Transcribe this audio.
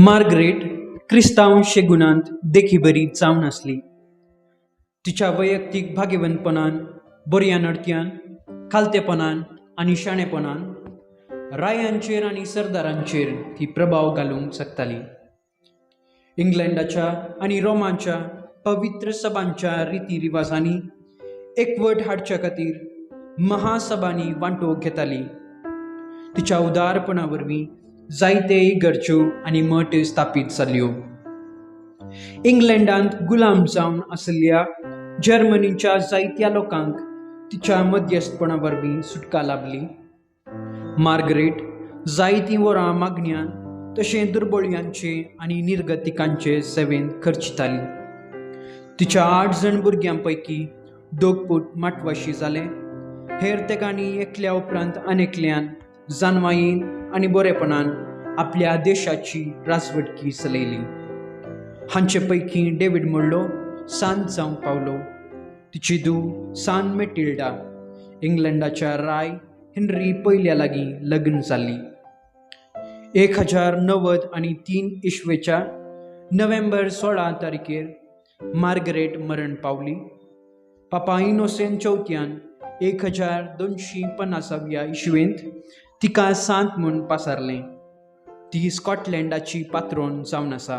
Margaret क्रिस्तांव शेगुणांत देखीबरी जावन आसली. तिच्या वैयक्तीक भाग्यवंतपणान, बऱ्या नडत्यान, खालतेपणान आनी शाणेपणान रायांचेर आनी सरदारांचेर ती प्रभाव घालूंक शकताली. इंग्लंडाच्या आनी रोमाच्या पवित्र सभांच्या रिती रिवाजांनी एकवट हाडच्या खातीर महासभांनी वांटो घेताली. तिच्या उदारपणा वरवीं जायते इगर्ज्यो आनी मठ स्थापीत जाल्यो. इंग्लंडांत गुलाम जावन आशिल्ल्या जर्मनीच्या जायत्या लोकांक तिच्या मध्यस्थपणा वरवीं सुटका लाभली. मार्गरेट जायतीं वरां मागण्यान तशें दुर्बळयांचे आनी निर्गतिकांचे सेवेंत खर्चिताली. तिच्या 8 जाण भुरग्यां पैकी 2 पूत माटवाशी जाले. हेर तेगांनी एकल्या उपरांत आनेकल्यान जानवायेन आनी बरेपणान आपल्या देशाची राजवटकी चलयली. हांचे पैकी डेवीड म्हणलो सांत जावंक पावलो. तिची धूव सान मेटिल्डा इंग्लंडाच्या राय हेनरी पयल्या लागीं लग्न जाल्ली. 1093 इस्वेच्या नोव्हेंबर 16 तारखेर मार्गरेट मरण पावली. पापा इनोसेंत चवथ्यान 1250व्या इस्वेंत तिका सांत म्हूण पासारलें. ती स्कॉटलंडाची पात्रोन जावन आसा.